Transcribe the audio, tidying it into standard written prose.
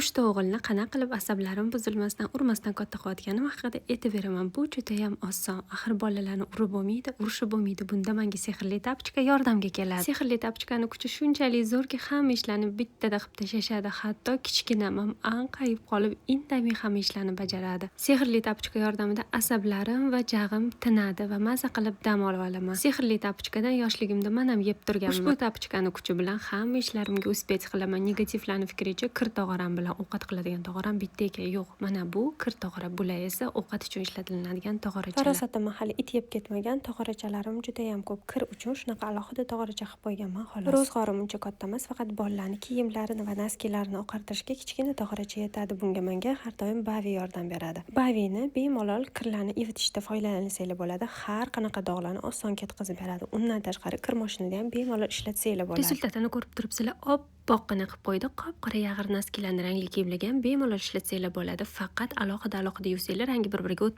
Uchta o'g'ilni qanaqa qilib asablarim buzilmasdan, urmasdan katta qilayotganim haqida aytib beraman. Bu judayam oson. Axir bolalarni urib bo'lmaydi, urishib bo'lmaydi. Bunda menga sehrli тапочка yordamga keladi. Sehrli тапочка ni kuchi shunchalik zo'rki, hamma ishlarni bittada qilib tashlashadi. Hatto kichkinam ham anqayib qolib, indamay hamma ishlarni bajaradi. Sehrli тапочка yordamida asablarim va jag'im tinadi va maza qilib dam olib olaman. Sehrli тапочка dan yoshligimda man ham yeb turganman. Ushbu тапочка ni kuchi bilan hamma ishlarimga успеть qilaman. Negativlarni fikricha, kir tog'oram bilan ovqat qiladigan tog'oram bitta ekan. Yo'q, mana bu kir tog'ora, bular esa ovqat uchun ishlatiladigan tog'orachalar. Farosatimni hali it yeb ketmagan, tog'orachalarim judayam ko'p. Kir uchun shunaqa alohida tog'oracha qilib qo'yganman, xolos. Ro'zg'orim uncha katta emas, faqat bolalarni kiyimlarini va носки larini oqartirishga kichkina tog'oracha yetadi. Bunga menga har doim Bavi yordam beradi. Bavini bemalol kirlarni ivitishda foydalansanglar bo'ladi. Har qanaqa dog'larni oson ketkazib beradi. Undan tashqari, kir mashinada ham bemalol ishlatsanglar bo'ladi. Результат ini ko'rib turibsizlar, oppoqqina qilib qo'ydi. Qop-qora yag'ir носки larni rangli kiyimlarga ham bemalol ishlatsanglar bo'ladi. Faqat alohida alohida yuvsanglar, rangi bir-biriga o'tmaydi.